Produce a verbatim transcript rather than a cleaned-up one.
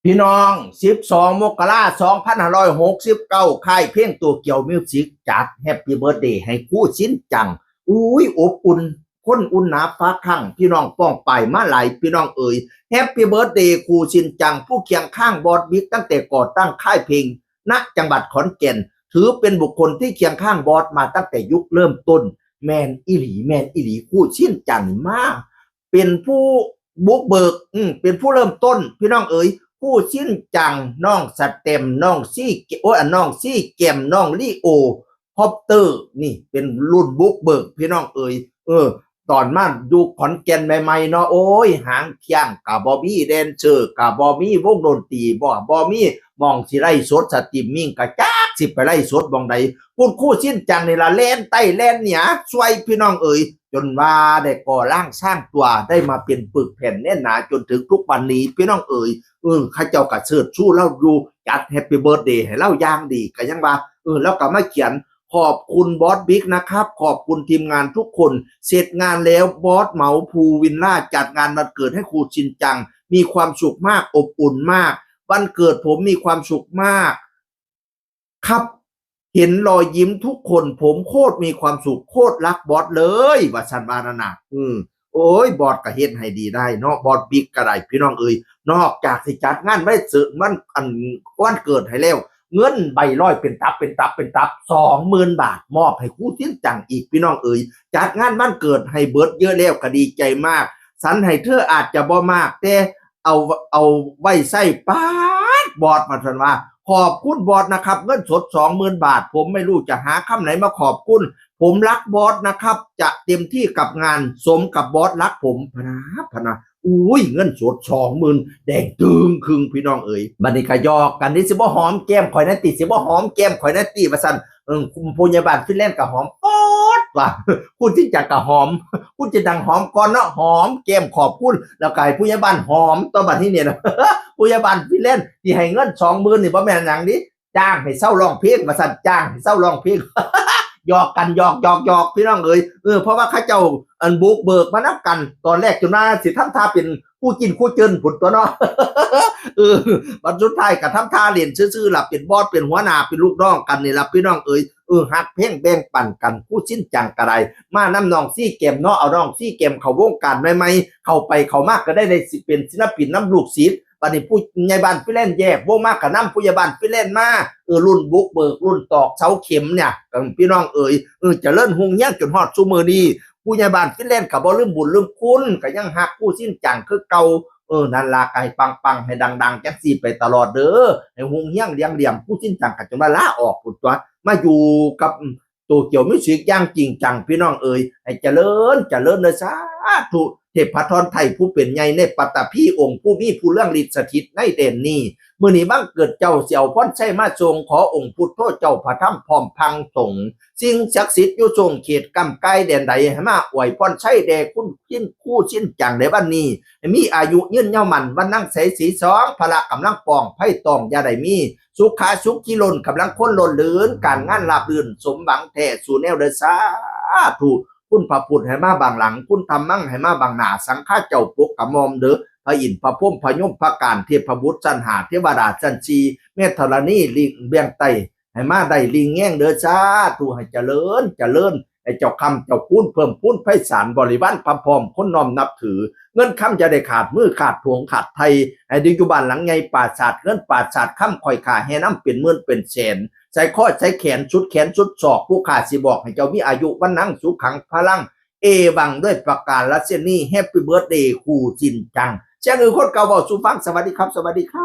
พี่น้อง สิบสอง มกรา สองพันห้าร้อยหกสิบเก้า ค่ายเพลงโตเกียวมิวสิกจัดแฮปปี้เบิร์ธเดย์ให้ครูชินจัง อุ้ย อบอุ่น คนอุ่นหนาฟ้าข้าง พี่น้องป้องไปมาหลาย พี่น้องเอ๋ย แฮปปี้เบิร์ธเดย์ครูชินจัง ผู้เคียงข้างบอสบิ๊กตั้งแต่ก่อตั้งค่ายเพลง ณ จังหวัดขอนแก่น ถือเป็นบุคคลที่เคียงข้างบอสมาตั้งแต่ยุคเริ่มต้น แมนอีหลี แมนอีหลี ครูชินจังมา เป็นผู้บุกเบิก อืม เป็นผู้เริ่มต้น พี่น้องเอ๋ย ครูชินจัง น้องสแตมป์ น้องซี่เก โอ้ย น้องซี่แกม น้องลีโอ คอปเตอร์ นี่เป็นรุ่นบุกเบิก พี่น้องเอ๋ย เออ ตอนมาอยู่ขอนแก่นใหม่ๆ เนาะ โอ้ย หางเคียงกะบ่มี แดนเซอร์กะบ่มี วงดนตรีบ่ บ่มี หม่องสิไลฟ์สดสตรีมมิ่งกะจักสิไปไลฟ์สดหม่องใด คุณครูชินจังนี่ล่ะแล่นใต้แล่นเหนือช่วย พี่น้องเอ๋ย จนว่าได้ก่อร่างสร้างตัว ได้มาเป็นปึกแผ่นแน่นหนาจนถึงทุกวันนี้ พี่น้องเอ๋ย เออ เขาเจ้ากะเชิดชูลาวอยู่ จัดแฮปปี้เบิร์ธเดย์ให้ลาวอย่างดี กะยังว่า เออ แล้วกะมาเขียน ขอบคุณบอสบิ๊กนะครับ ขอบคุณทีมงานทุกคน เสร็จงานแล้วบอสเหมาพูลวิลล่าจัดงานวันเกิดให้ครูชินจัง มีความสุขมาก อบอุ่นมาก วันเกิดผมมีความสุขมาก ครับ เห็นรอยยิ้มทุกคน ผมโคตรมีความสุข โคตรรักบอสเลย ว่าซั่นว่านั่นน่ะ อืม โอ้ย บอสกะเฮ็ดให้ดีได้เนาะ บอสบิ๊กกะได้ พี่น้องเอ๋ย นอกจากสิจัดงานไว้เสริมวัน อัน วันเกิดให้แล้ว เงินใบร้อยเป็นตับ เป็นตับ เป็นตับ สองหมื่นบาท มอบให้ครูชินจังอีก พี่น้องเอ๋ย จัดงานวันเกิดให้เบิดเยอะแล้วกะดีใจมาก สันให้เธออาจจะบ่มาก แต่ เอา เอาไว้ใส่ ป๊าด บอส ว่าซั่นว่า ขอบคุณบอสนะครับ เงินสด สองหมื่นบาท ผมไม่รู้จะหาคำไหนมาขอบคุณ ผมรักบอสนะครับ จะเต็มที่กับงาน สมกับบอสรักผม พะนะ พะนะ อุ้ย เงินสด สองหมื่น แดงจึ่งครึ่ง พี่น้องเอ๋ย บัดนี้กะหยอกกันนี่ สิบ่หอมแก้มข่อยแน่ติ สิบ่หอมแก้มข่อยแน่ติ ว่าซั่น เออ คุณผู้ใหญ่บ้านฟินแลนด์กะหอมป๊อดว่ะ คุณชินจังกะหอม คุณชินจังหอมก่อนเนาะ หอมแก้มขอบคุณ แล้วกะให้ผู้ใหญ่บ้านหอมต่อ บัดนี้เนี่ยนะ ผู้ใหญ่บ้านฟินแลนด์ที่ให้เงิน สองหมื่น นี่บ่แม่นหยังดิ จ้างให้เซาร้องเพลง ว่าซั่น จ้างให้เซาร้องเพลง หยอกกัน หยอก หยอก หยอก พี่น้องเอ๋ย เออ เพราะว่าเขาเจ้า อันบุกเบิกมานำกัน ตอนแรกจนว่าสิทำท่าเป็นคู่จิ้นคู่เจินพุ้นตั๊วเนาะ เออ บัดสุดท้ายกะทำท่าเล่นซื่อๆ ล่ะ เป็นบอส เป็นหัวหน้า เป็นลูกน้องกันนี่ล่ะ พี่น้องเอ๋ย เออ ฮักแพงแบ่งปันกัน ครูชินจังกะได้ มานำน้องซี่แกมเนาะ เอาน้องซี่แกมเข้าวงการใหม่ๆ เข้าไปเข้ามากะได้ ได้สิเป็นศิลปินนำลูกศิษย์ บัดนี้ผู้ใหญ่บ้านฟินแลนด์แยกวงมากะนำผู้ใหญ่บ้านฟินแลนด์มา เออ รุ่นบุกเบิก รุ่นตอกเสาเข็มเนี่ย เออ พี่น้องเอ๋ย เออ เจริญรุ่งเรืองจนฮอดซุมื้อนี้ ผู้ใหญ่บ้านฟินแลนด์กะบ่ลืมบุญลืมคุณ กะยังฮักครูชินจังคือเก่า เออ นั่นล่ะ กะให้ปังๆ ให้ดังๆ จังซี่ไปตลอดเด้อ ให้รุ่งเรืองเรืองเหลี่ยม ครูชินจังกะจนว่าลาออกพุ้นตั๊ว มาอยู่กับ โตเกียวมิวสิกอย่างจริงจัง พี่น้องเอ๋ย ให้เจริญ เจริญเด้อ สาธุ เทพธรไทยผู้เป็นใหญ่ในปัตตภี องค์ผู้มีผู้เรื่องฤทธิ์สถิตในแดนนี้ มื้อนี้บังเกิดเจ้าสิเอาพรชัยมาส่ง ขอองค์พุทโธเจ้าพระธรรมพร้อมพังสงฆ์ สิ่งศักดิ์สิทธิ์อยู่ช่วงเขตก้ำก่ายแดนใด ให้มาอวยพรชัยแด่คุณชิน ครูชินจังในวันนี้ ให้มีอายุยืนยาวมั่น วรรณังไสยศรีสอง พละกำลังปอง ภัยต้องอย่าได้มี สุขาสุขีล้น กำลังคนล้นเหลือ การงานราบรื่น สมหวังแท้สู่แนวเด้อ สาธุ คุณพระพุทธให้มาบังหลัง คุณธรรมังให้มาบังหน้า สังฆาเจ้าปกกระหม่อมเด้อ พระอินทร์พระพรหมพระยมพระการ เทพบุตรชั้นห้า เทวดาชั้นสี่ แม่ธรณีลิงเบื้องใต้ ให้มาได้ลิงแง่งเด้อ สาธุ ให้เจริญ เจริญ ให้เจ้าคำเจ้าคูณเพิ่มพูนไพศาล บริวารพร้อมๆ คนน้อมนับถือ เงินคำจะได้ขาดมือขาดผงขาดไท ให้ได้อยู่บ้านหลังใหญ่ปราสาทเงินปราสาทคำ ข่อยข้าแห่นำเป็นหมื่นเป็นแสน ใส่ข้อใส่แขนสุดแขนสุดศอก ผู้ข้าสิบอกให้เจ้ามีอายุวรรณังสุขังพลัง เอวัง ด้วยประการละเช่นนี้ แฮปปี้เบิร์ธเดย์ครูชินจัง เสียงอือคนเก่าเว้าสู่ฟัง สวัสดีครับ สวัสดีครับ